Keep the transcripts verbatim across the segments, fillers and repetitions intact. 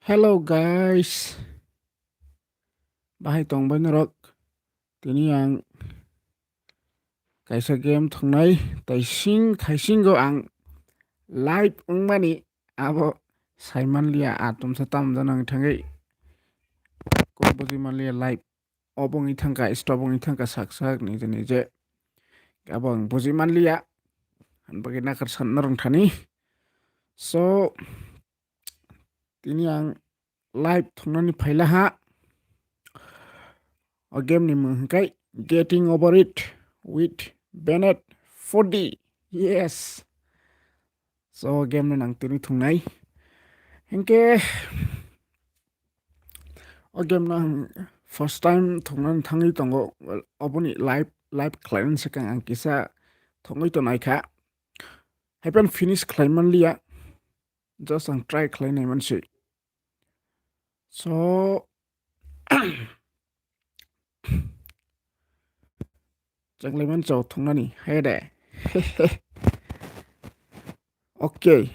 Hello guys, bahai tongbai norok? Tini ang kaisa game thwngnai, taising thaisingo ang live wngmani abo saimanliya, atomsa tamjano wng thangwi kok bujimanliya live. Obo wngwi thangkha, stop wngwi thangkha sak sak nije nije. Abo ang bujimanliya, ani bagwi nakarsan norong thani. So, tini ang live thwngnani phaila ha. O game ni mung hwnkhe Getting Over It with Bennett forty. Yes. So game no nang tini thwngnai. Hinkhe o game no ang first time thwngnani thangwi tongo. Oboni live, live khlainani swkang ang kisa thwngwi tonai kha. Happen finish khlai manliya. Just ang try khlai nai mansi. So, chenglaimani chao thungnani, hai de. Okay.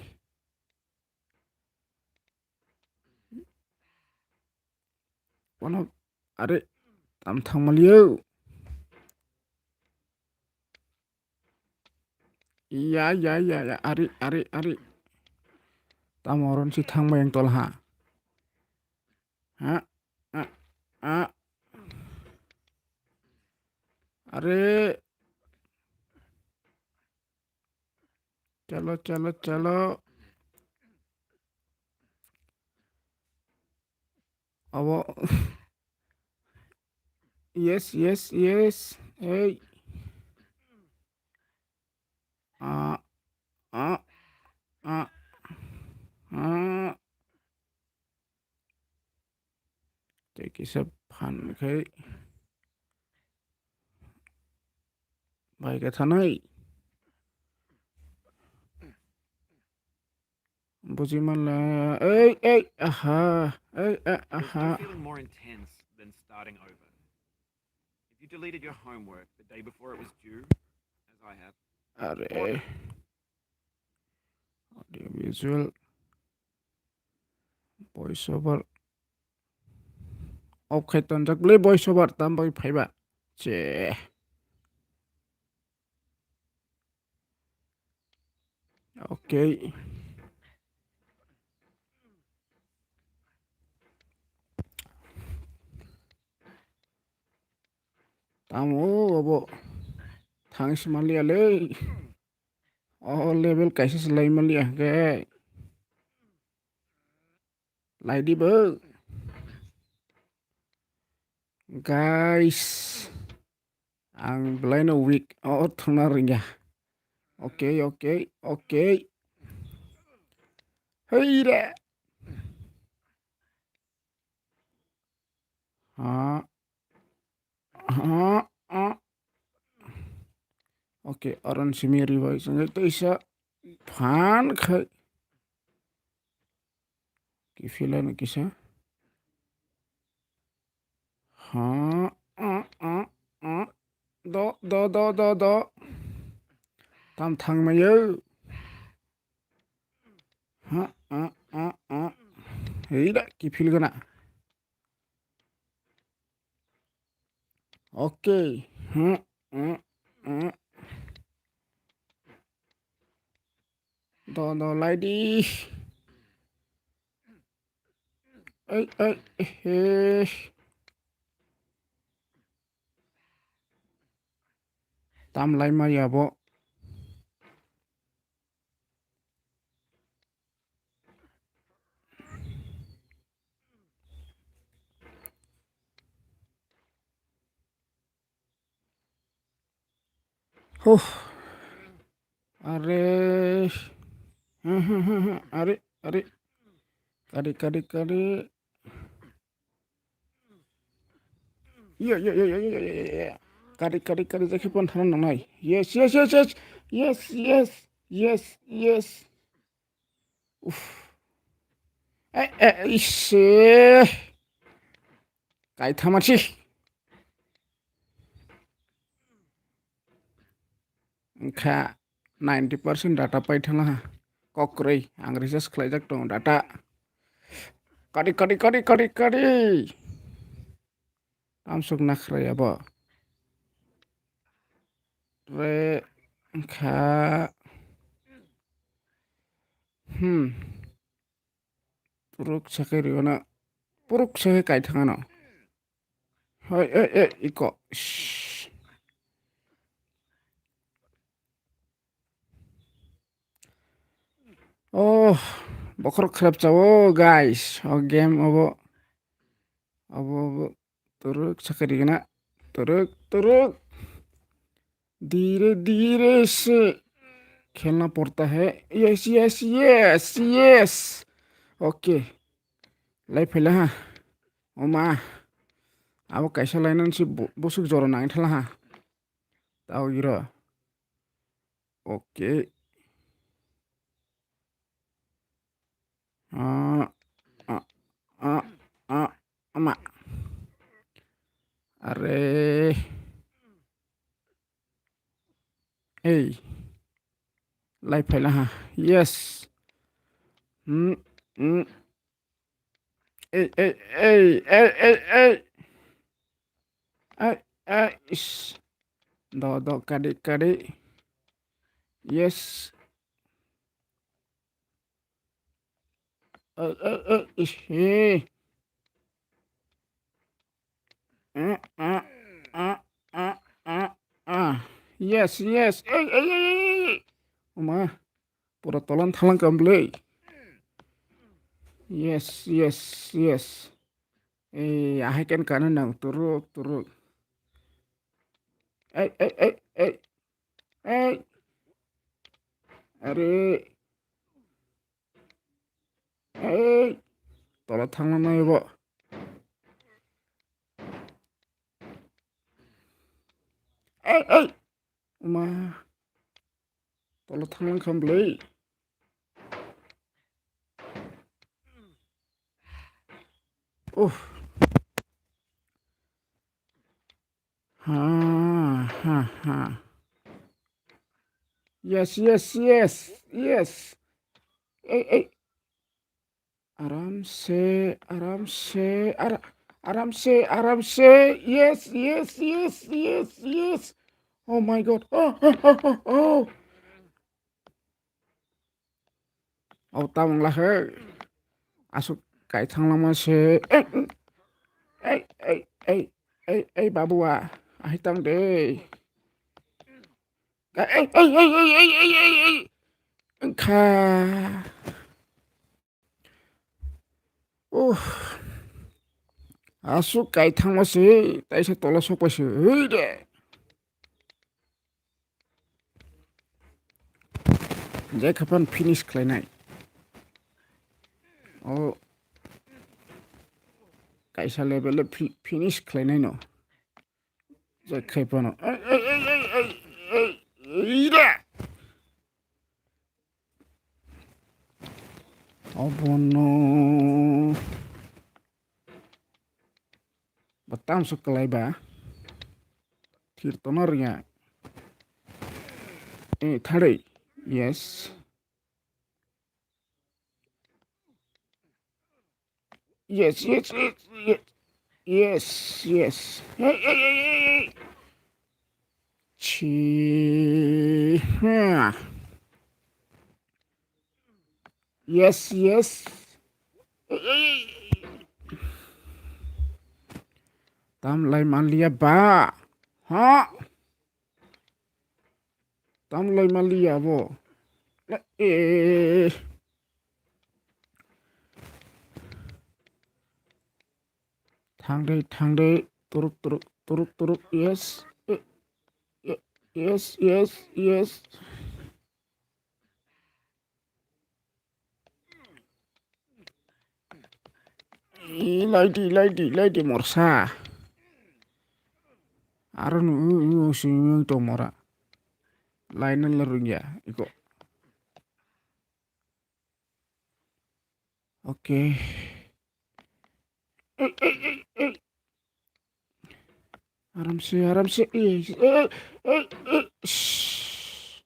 Wano, are, tam thangmaliyo. Ya, ya, ya, ya, ari, ari, ari. Tamo oron si thangbai ang tol ha. Ha, a, a. Are. Chalo, chalo, chalo. Abo. Yes, yes, yes. Hey. Ah, ah, ah, ah. Tei kisa phan khai. Bai khe thanai. Buji manla. Ei, ei, aha. Ei, ei, aha. It's feeling more intense than starting over. If you deleted your homework the day before it was due, as I have, are. Audio visual. Voice over. Off khai tonjak le voice over tam bai phaiba. Che. Okay. Tamo obo thang si manliya le. O level kaisa se lai manliya hwnkhe. Lai di bo. Guys. Ang belai no weak. O thangna ringya. Okay, okay, okay. Hei re. Ha. Ha, ha. Okay, aron simi ribai sangwi teisa phan khai. Kiphilano kisa. Ha, a, a, a. Do, do, do, do, do. Tam thangmayo. Ha, a, a, a. Hei da, kiphil gana. Okay. Ha, a, a. Do, do, lai di. Ai, ai, he. Tam lai ma ya bo. Huh. Are. Are, are. Kari, kari, kari. Iya, iya, iya, iya, iya, iya, iya. Kari, kari, kari, jakhe pon thana nangnai. Yes, yes, yes, yes. Yes, yes, yes, yes. Uff. Eh, eh, ise. Kaithama si. Wngkha ninety percent data pai thangla ha. Kokrwi ang recharge khlaijak tongo data. Kari, kari, kari, kari, kari. Tamsuk nakhrai abo. Re kha. Hmm. Puruk sakai riwana. Puruk sakai kai thangano. Hoi, oi, oi, iko. Shh. Oh, bokhorok khrap chao, guys. O game abo, abo, abo, turuk sakari gana, turuk, turuk. Dire, dire se khelna porta hai. Yes, yes, yes, yes. Okay. Lai phaila ha. Oma. Abo kaisa lainani se bu-, busuk jora nang thala ha. Tao iro. Okay. Ah, ah, ah, ah, ama. Are. Ei. Lai phaila ha. Yes. Hmm, hmm. Ei, ei, ei, ei, ei, ei. Ei, ei, ish. Do, do, kadi, kadi. Yes. Ei, ei, ei, ish, hey. Eh, eh, eh, eh, eh, eh. Yes, yes. Ei, ei, ei, ei, ei. Oma. Pura tolan thalang kam bwlwi. Yes, yes, yes. Ei, ahai ken kana nang turuk, turuk. Ei, ei, ei, ei. Ei. Are. Ei. Tola thangna nai bo. Ei, ei. Oma. Tola thanglang kha bwlwi. Uff. Ha, ha, ha. Yes, yes, yes, yes. Ei, ei. Aram se, aram se, ara-, aram se, aram se. Yes, yes, yes, yes, yes. Oh my God. Oh, oh, oh, oh, oh. Oh, tamang la he. Asuk kai thang lama se. Ei, ei, ei, ei, ei, ei, babu a. Ahi tang de. Ei, ei, ei, ei. Kha. Uff. Asuk kai thangma se, taisa tola sokpai se, hei de. Jai khapan finish khlainai. O kaisa level le fi-, finish khlainai no. Jai khaipano. Ei, ei, ei, ei, ei, ei, ei, ei, ei, ei, ei, ei, ei, ei. Abono batam se kwlai ba. Thir tono rwya. Eh, thari. Yes. Yes, yes, yes, yes. Yes, yes. Hey, hey, hey, hey, hey. Chi. Ha. Yes, yes. Hey, hey, hey. Tam lai man liya ba. Ha? Tam lai man liya bo. Eh. Thang de, thang de. Turuk, turuk, turuk, turuk. Yes. Eh, eh, yes, yes, yes. Ih, laidi, laidi, laidi morsa. Aro nu, u, u, sing tong mora. Laina la rungya, iko. Okay. Ei, ei, ei, ei. Aramse, aramse. Ei, ei, ei, ei. Shh.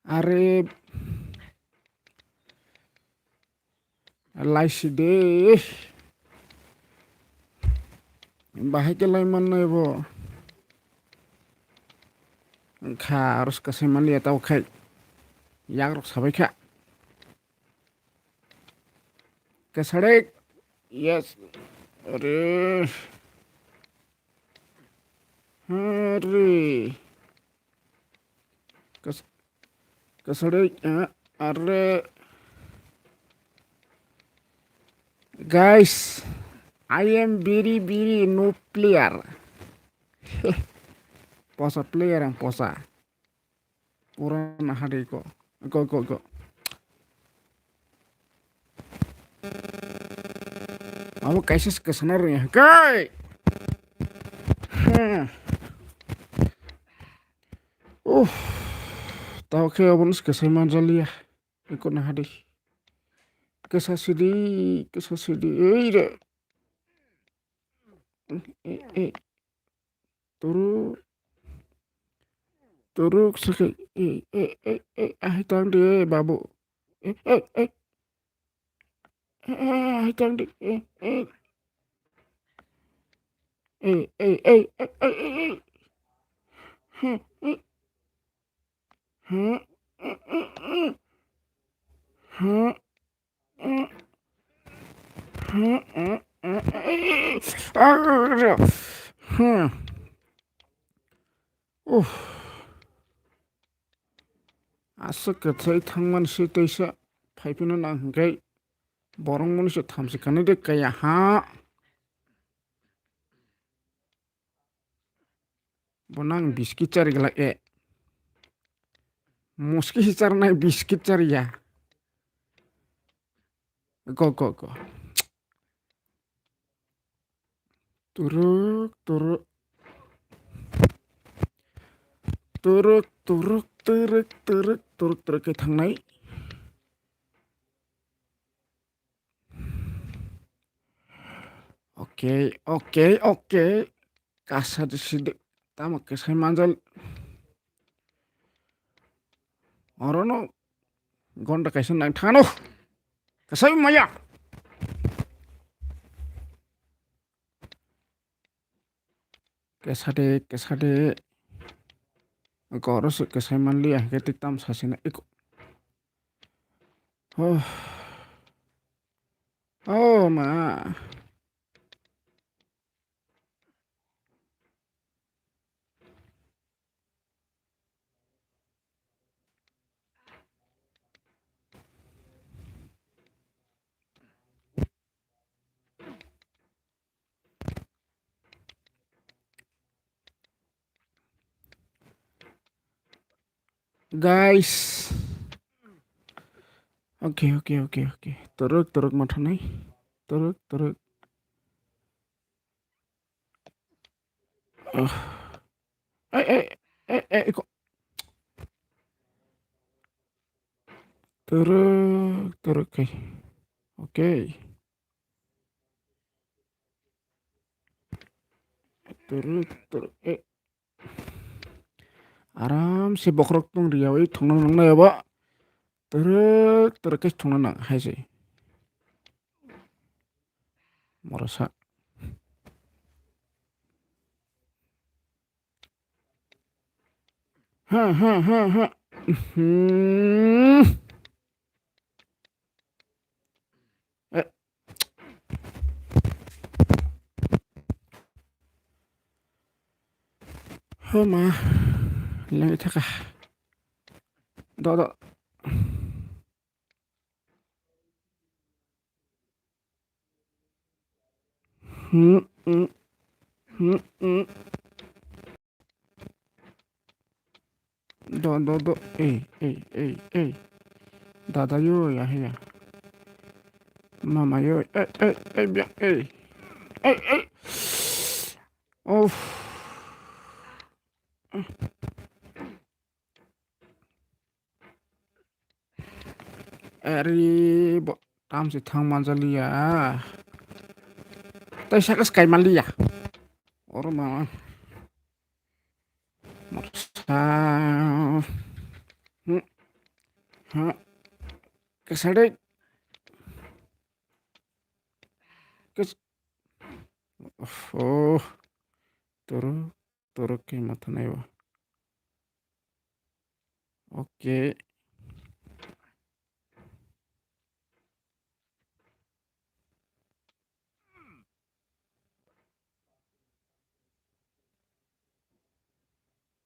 Are. Laisi de. Bahai khe lai mannai bo. Wngkha, aro se kasai manliya tao khai. Yakrok sabai kha. Kasarek. Yes. Are. Are. Kas-, kasarek, eh, are. Guys, I am very, very noob player. Posa player ang posa. Pura nahari ko. Go, go, go. Abo kaisa se kwsana rwngya. Kai! Hmm. Uff. Tao khe obono se kwsai manjaliya. Eko nahari. Kwsa sidi, kwsa sidi. Ei re. E, e. Turu. Turuk sakhe, e, e, e, e, ahai tang de, babu. E, e, e. E, e, ahai tang de, e, e. E, e, e, e, e, e, e. He, e. He, e, e, e, e. He, e. Hmm. Uff. Aswk kwthai thangmani se teisa phaiphino nang hwnkhe borok mani se thamsi kanwi de kaya ha. Bo nang biskit chari glak e. Muski si charnai biskit chariya. Go, go, go. Turuk, turuk. Turuk, turuk, turuk, turuk, turuk, turuk khe thangnai. Oke, oke, oke. Kasa de sidi. Tamo kesai manjal. Orono gonda kaisa nang thano. Kasai maya. Kesade, kesade. Goro se kesai manliya, hwnkhe tei tam sasina eko. Oh. Oh, ma. Guys. Okay, okay, okay, okay. Turuk, turuk mathanai. Turuk, turuk. Ah. Eh, eh, eh, eh, iko. Turuk, turuk, kai. Okay. Turuk, turuk, eh. Aram se bokhorok tong riya, oi thongna nang nai abo. Turuk, turuk khe thongna nang hai se. Morasa. Ha, ha, ha, ha. Hmm. Eh. Homa, lengwi thaka. Do, do. Hmm, hmm. Hmm, hmm. Do, do, do. Ei, ei, ei, ei. Dada yo, ya, ya. Mama yo, ei, ei, ei, bia, ei. Ei, ei. Of. Ari bo tamsi thang manjaliya. Tai saka sky manliya. Oro ma. Morsa. Hmm. Ha. Kesade. Oh, turuk, turuk khe mathanai bo. Okay.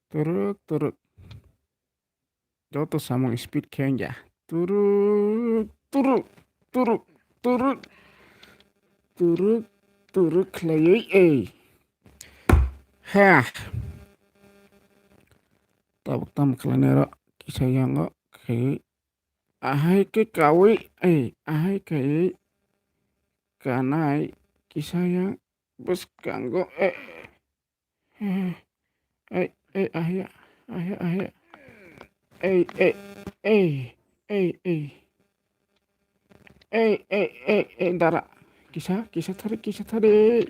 Turuk, turuk. Joto samung speed khe wngya. Turuk, turuk, turuk, turuk. Turuk, turuk khlaiwi, ei. Ha. Tabuk tam khlainai ro, kisa yango khe. Ahai khe kawi, ei, ahai khe kanai kisa yang bwskango, ei. Ei, ei, ahya, ahya, ahya. Ei, ei, ei, ei, ei. Ei, ei, ei, ei, dara. Kisa, kisa thari, kisa thari.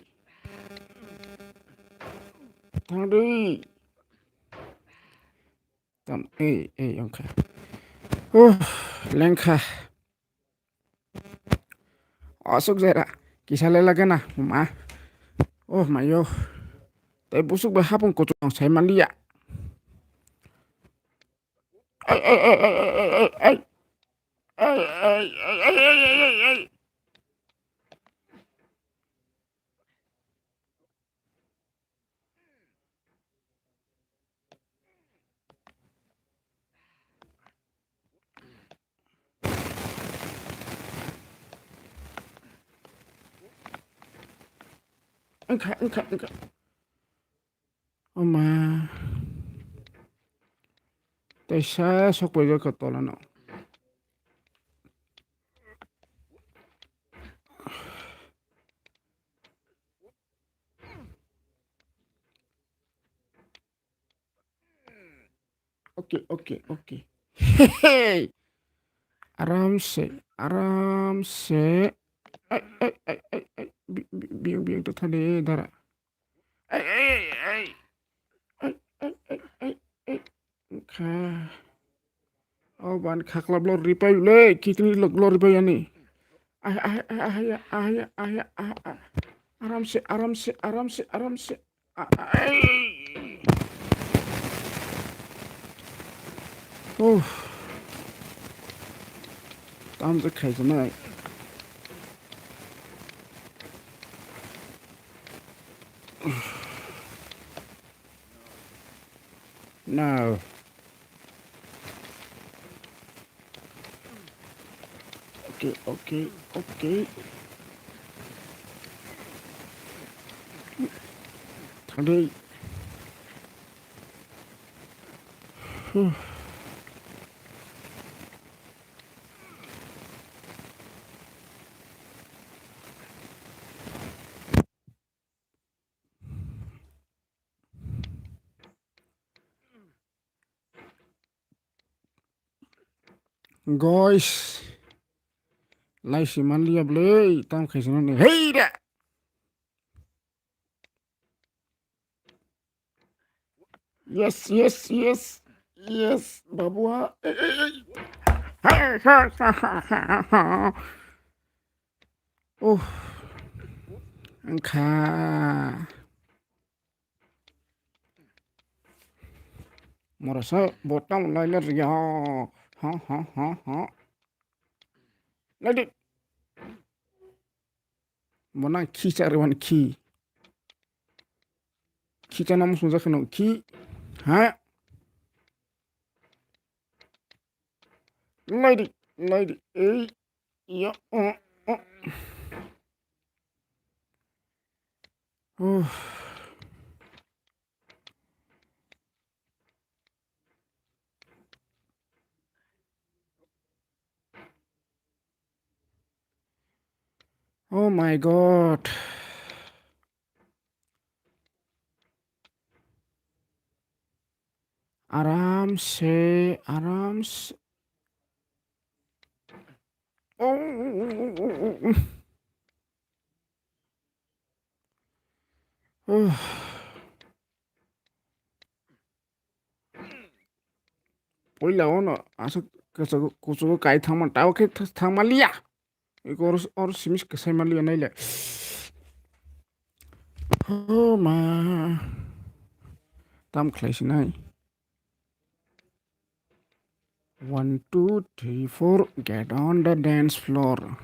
Thangdi. Tam, ei, ei, ongkha. Uh, lengkha. Aswk jera, kisa le lage na, ma. Oh, mayo. Tai busuk bai hapung kuchuk ang sai manliya. Ai, ai, ai, ai, ai, ai, ai. Ai, ai, ai, ai, ai, ai, ai. Wngkha, wngkha, wngkha. Oma. Teisa sokpaijakha tolano. Okay, okay, okay. Hey, hey. Aramse, aramse. Ai, ai, ai, ai, ai. Bi-, bi-, biang, biang to thani dara. Ai, ai, ai, ai. Ai, ai, ai, ai, ai. Kha. Oh, ban khakla blor ripai le, kitni lok blor ripai ani. Ah, ah, ah, ah, ah, ah, ah, ah, ah, ah. Aramse, aramse, aramse, aramse. Ah, ah, ai. Oh. Tam je khai je nai. No. Okay, okay, okay. Thangdi. Huh. Guys, laisi manliya bwlwi, tam khaisano ni. Hei da! Yes, yes, yes. Yes, babua. Ei, ei, ei. Oh. Wngkha. Morasa botang laila riya. Ha, ha, ha, ha. Ladi. Bona khi charwani khi. Khi chana musung jakhano khi. Ha? Laidi, laidi. Ei. Yo. Oh, oh. Oh. Oh my God. Aram se, aram se. Oh. Puila ono aswk kuchugo kai thangma, tao khe thangma liya. Eko oro, oro simis kwsai ma liya naile. Oh ma. Tam khlai sinai. One, two, three, four, get on the dance floor.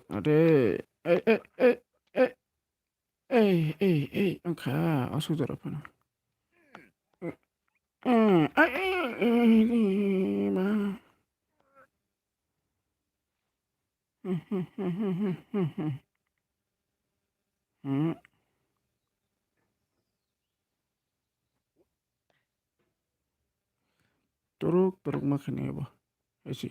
Ade, ei, ei, ei, ei, ei, ei, ei, wngkha, aswk jora phano. Eh, eh, eh, eh, eh, ma. Hmm. Turuk, turuk ma khani bo. Esi.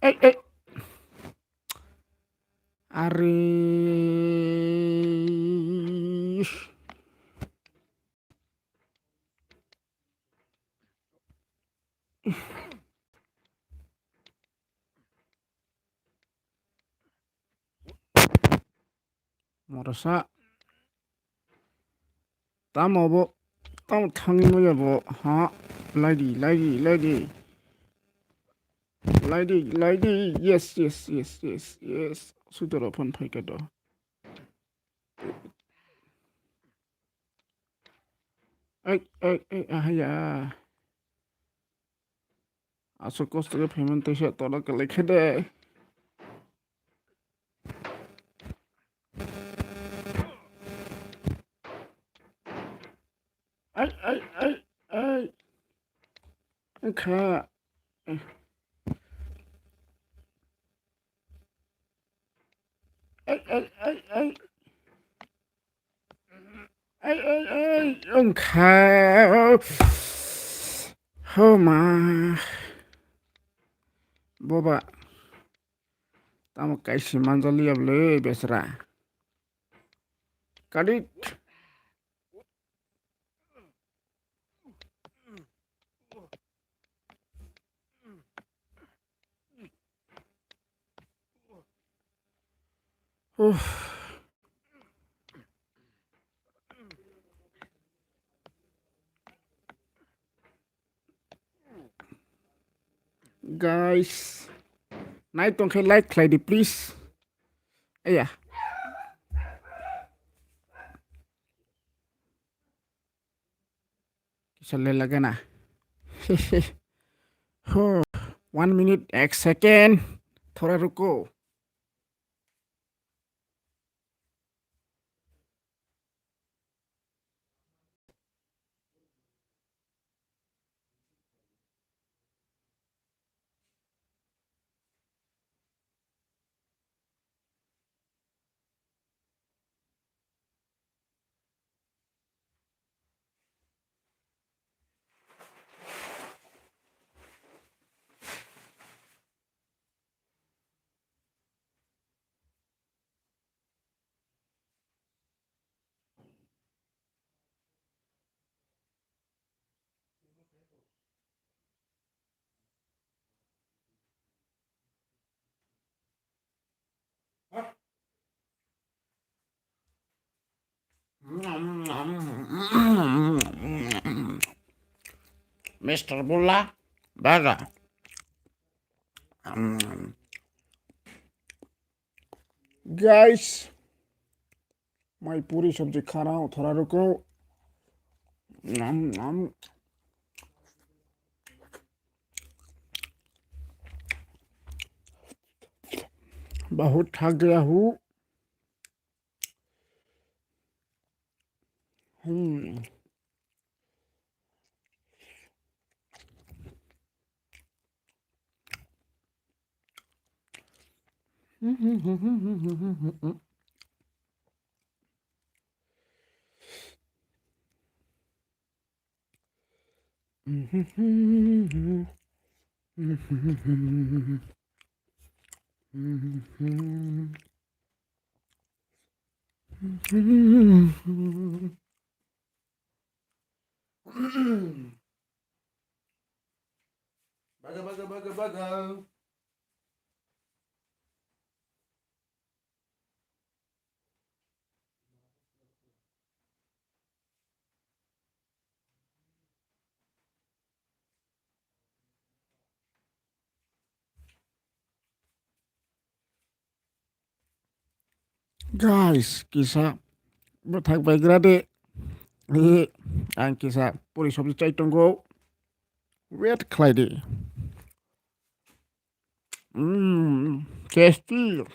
Ei, ei. Are. Morasa. Tamo bo, tamo thangwi manya bo, ha? Laidi, laidi, laidi. Laidi, laidi. Yes, yes, yes, yes, yes. Sudara phan phaikha do. Ai, ai, ai, ahaya. Aswk kosto khe phaimani teisa tola kwlai khe de. Ai, ai, ai, ai. Wngkha. Ai, ai, ai, ai. Ai, ai, ai, wngkha. Homa. Boba. Tamo kaisa manjaliya bwle besra. Kadit. Uff. Guys, nai tongkhe like khlai di, please. Aya. Kisa le lagana. Ho, one minute, ek second. Thora ruko. Mister Bulla, baga. Guys, mai puri sabji khana thora ruko. Nam, nam. बहुत थक गया हूँ। Hmm. Baga, baga, baga, baga. Guys, kisa bwthak baigra de. Eh, ang kisa puri sabji chai tongo. Wait khlai di. Mm, tasty.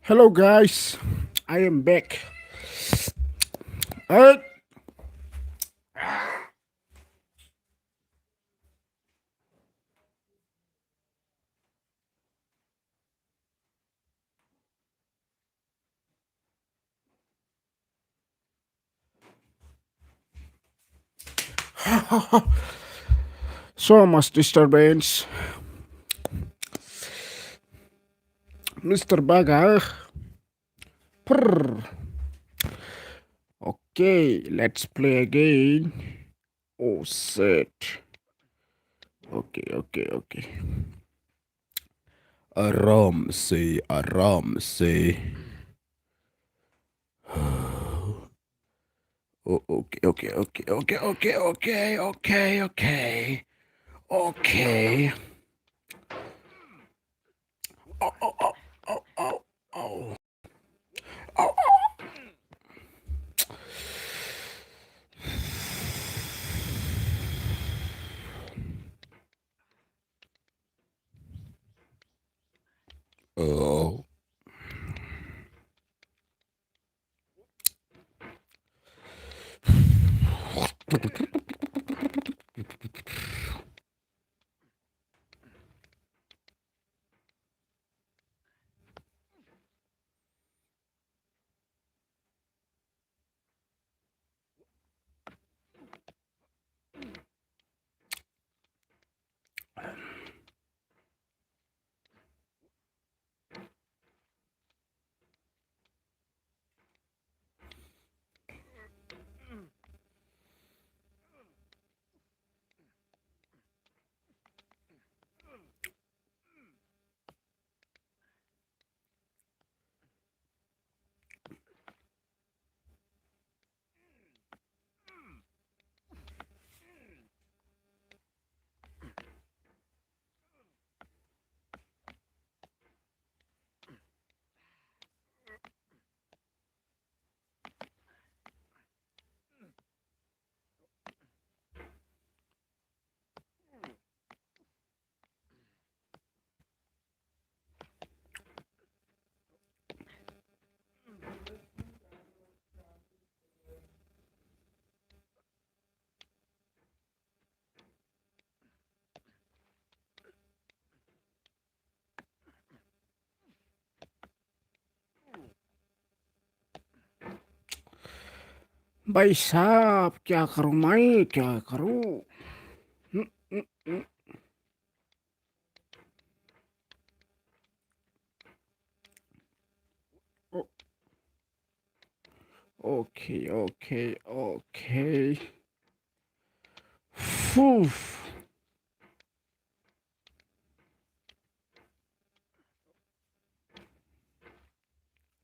Hello guys, I am back. Uh, So much disturbance. Mister Baga. Prrr. Okay, let's play again. Oh shit. Okay, okay, okay. Aram se, aram se. Oh, okay, okay, okay, okay, okay, okay, okay, okay, okay. Okay. Oh, oh, oh, oh, oh, oh. Oh. Oh. भाई साहब, क्या करूँ मैं, क्या करूँ? हम्म, हम्म, हम्म। ओ-, OK, OK, OK। Poof.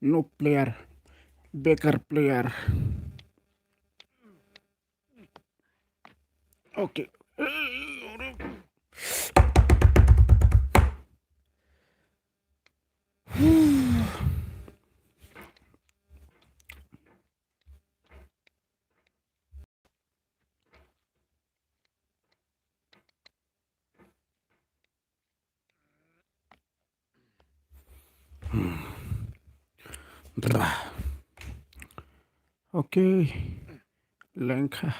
No player. Beker player. Okay. Okay. Lengkha.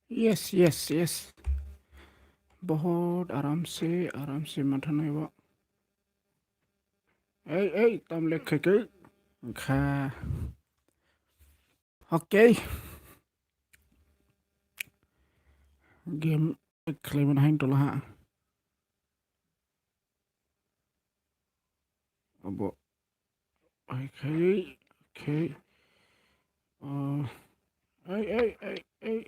Yes, yes, yes. बहुत आराम से, आराम से mathanai bo. Ei, ei, tam lek khai kai. Kha. Okay. Game khlai man hain tola ha. Abo. Okay, okay. Uh, ei, ei, ei, ei.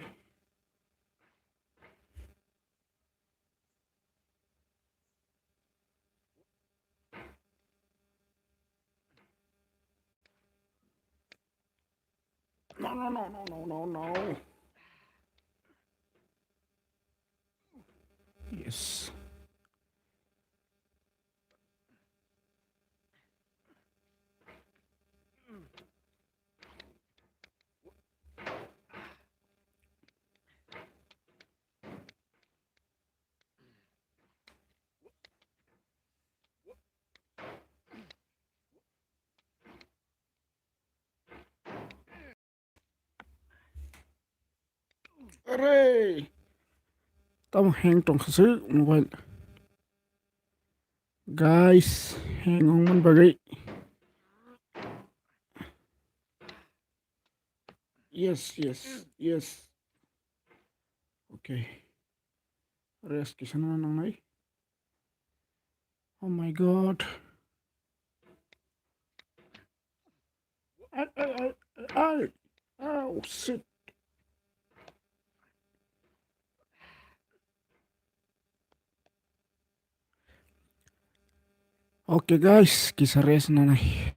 No, no, no, no, no, no, no. Yes. Are! Tamo hang tongkha se mobile. Guys, hang wngmani bagwi. Yes, yes, yes. Okay. Rest kisa nana nangnai. Oh my God. Ai, ai, ai, ai. Oh, shit. Okay, guys, kisa rest nanai.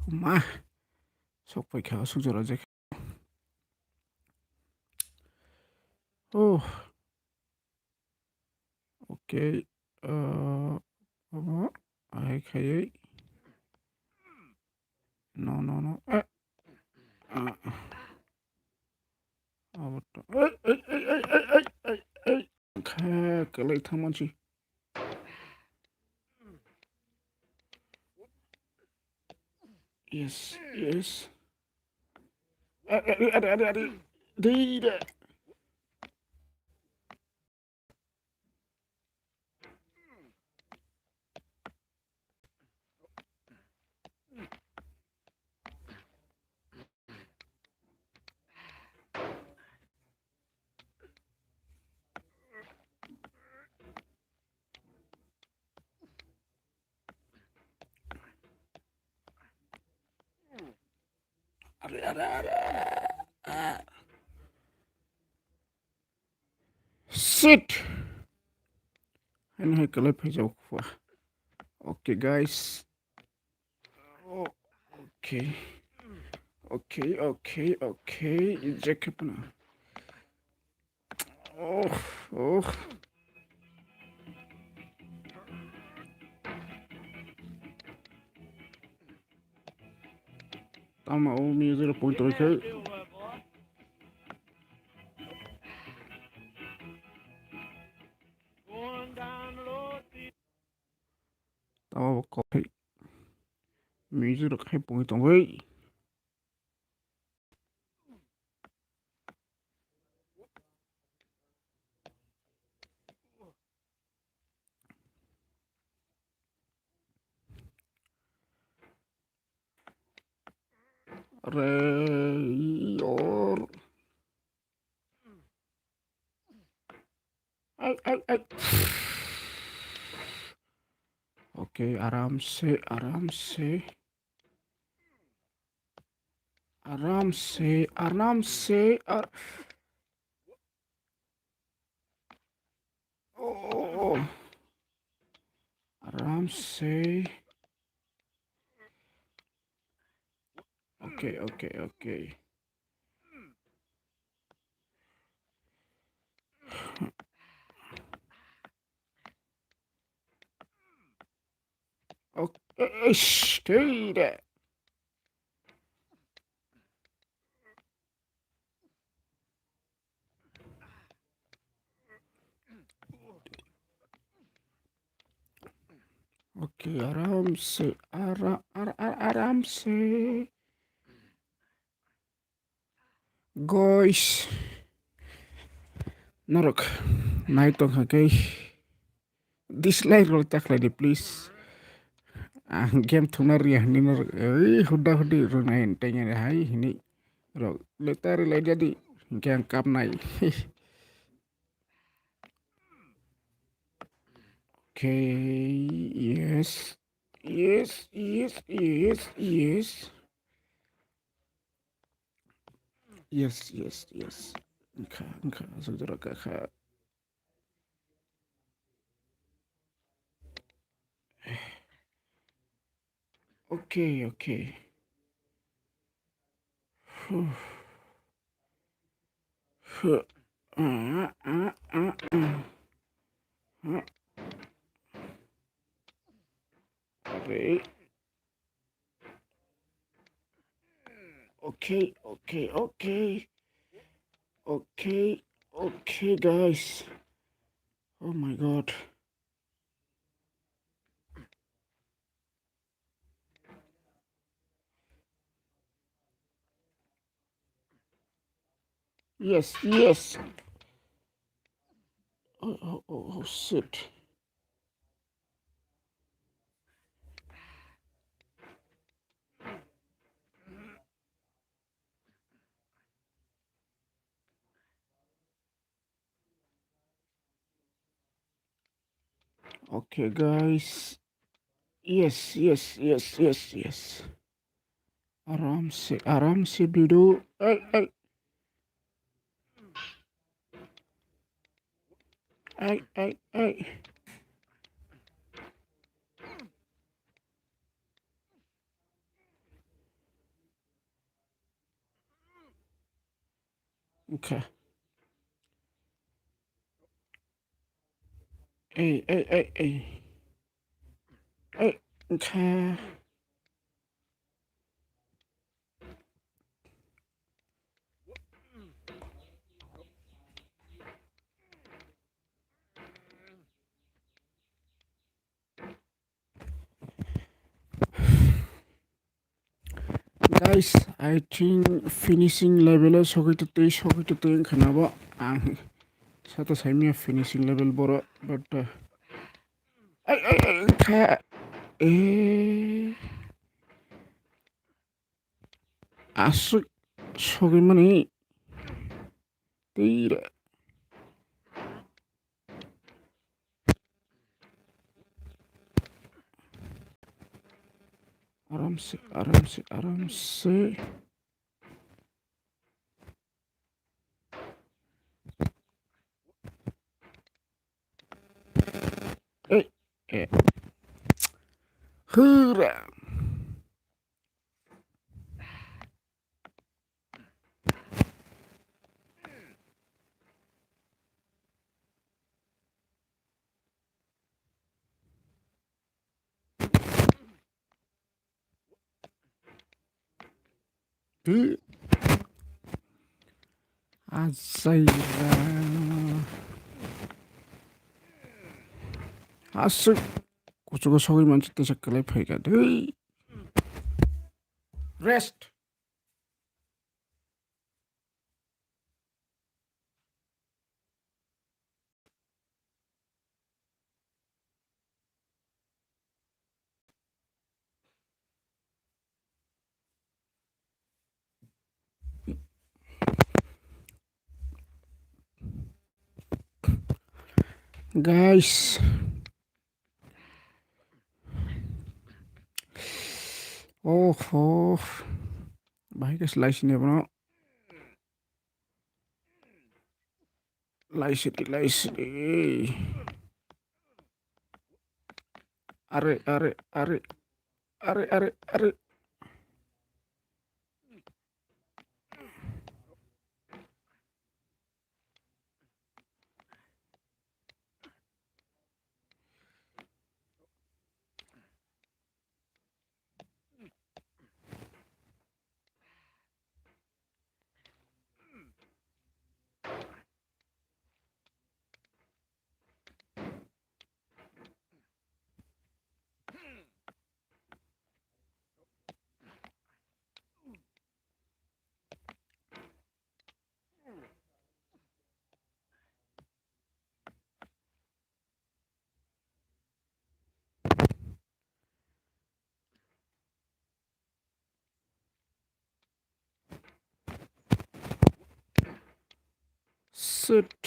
Ma. Sok pai kha, sok jora jek. Oh. Okay. Uh, abo ai khaiwi. No, no, no. Eh. Ah. Abo to. Ei, ei, ei. Kha, kwlai thangmansi. Yes. Are, are, are, are, are. Dei de. Are, are, are. Ah. Shit. Haino hai kwlai phaijak kha. Okay, guys. Oh, okay. Okay, okay, okay. Eject haphano. Oh, oh. Tamo o mi zero point three khe. Tamo bo kok hai. Mi zero khe pungwi tongwi. Are, or. Ai, ai, ai. Okay, aram se, aram se. Aram se, aram se, ar-, oh, aram se. Okay, okay, okay. Okay, eish, khe de. Okay, aram se, ara-, ara-, ara-, aram se. Guys, norok nai tongkha khe dislike rok ta khlai di, please. Ang game thumna riya hwnwi norok, ei, huda hudi rwnai tengya hai hwnwi rok le ta rilai jadi, hwnkhe ang kapnai. Okay, yes. Yes, yes, yes, yes. Yes, yes, yes. Wngkha, wngkha, aswk jora kakha. Okay, okay. Huh. Huh. Ah, ah, ah, ah. Huh. Okay. Okay, okay, okay. Okay, okay, guys. Oh my God. Yes, yes. Oh, oh, oh, oh, shit. Okay, guys. Yes, yes, yes, yes, yes. Aram se, aram se, dudu. Hey, hey. Hey, hey, hey. Okay. Hey, hey, hey, hey. Hey, okay. Guys, I think finishing level o sogwi twi, sogwi twi wngkha na bo. Ang sata saimya finishing level boro, but, uh, ai, ai, ai, kha, eh, aswk sogwi mani tira. Aramse, aramse, aramse. Ei, eh. Hura. Twi. Achaira. Aswk kuchugo sogwi mansi tesa kwlai phaikha. Twi. Rest. Guys. Oho. Bahai khe slai sini bono. Laisidi, laisidi. Are, are, are. Are, are, are. Sit.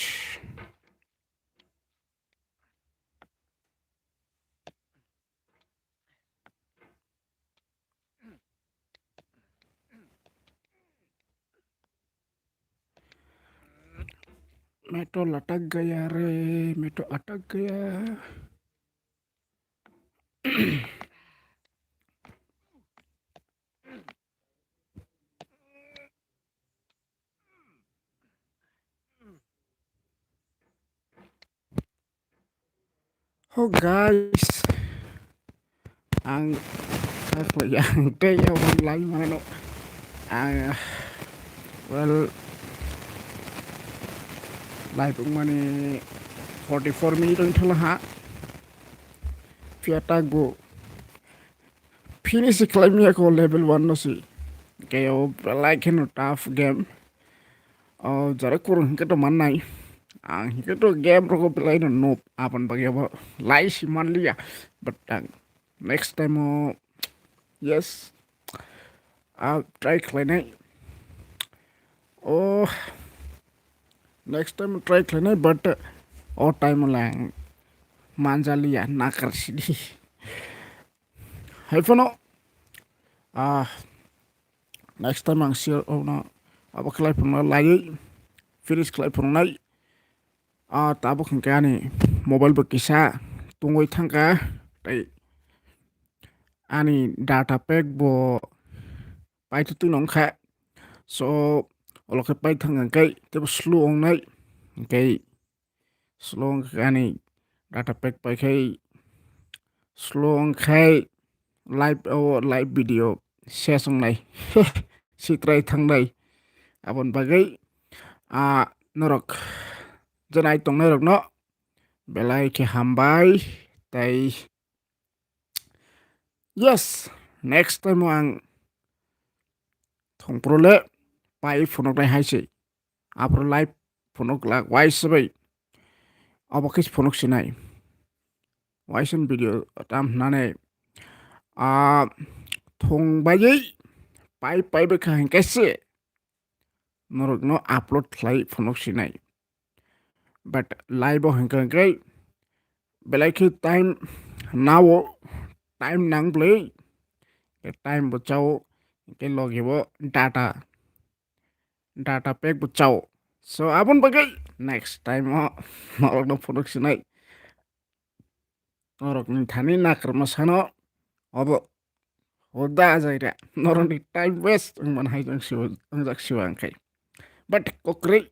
Meto latak gaya re, meto atak gaya. Oh guys, ang, ang tei aboni lai mano. Ang, well, live wngmani forty-four minute wng thangla ha. Phiya tak bo finish khlai maya kho level one no si. Khe o belai kheno tough game. O jara kurung hinkhe to mannai. Ang hinkhe to game rogo belai no noob. Aboni bagwi abo lai si manliya. But ang next time o, yes, I'll try khlainai. O next time try khlainai, but o time o le ang manjaliya, nakar sidi. Hai phano, ah, next time ang sure ono abo khlai phano laiwi finish khlai phano nai. Ah, tabuk hinkhe ani mobile bo kisa tungwi thangkha, tei ani data pack bo paitwtwino wngkha. So, olo khe paithang hinkhe teibo slow wngnai, hinkhe slow wngkha ani data pack paikhai slow wngkhai live o live video ses wngnai sitrai thangnai. Aboni bagwi, ah, norok je nai tongnairokno belai khe hambai tei yes, next time o ang tongpro le pai phunuknai hai se. Aphuru live phunuk lak waisa bai. Abo khe phunuk sinai. Waisa video tam hnane, ah, thung bai pai pai bai kha hingke se norokno upload khlai phunuk sinai. But live o hingka hingke belai khe time nao, time nang bwlwi, time bo chao, hingke logi bo data, data pack bo chao. So aboni bagwi next time o norokno phunuk sinai. Norokni thani nakarma sano obo hoda ajaira. Norokni time waste wngmani hai jang siwa, wngjak siwa wngkhe. But kokrwi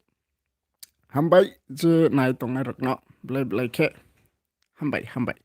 hambai je nai tongnai rokno belai belai khe hambai, hambai.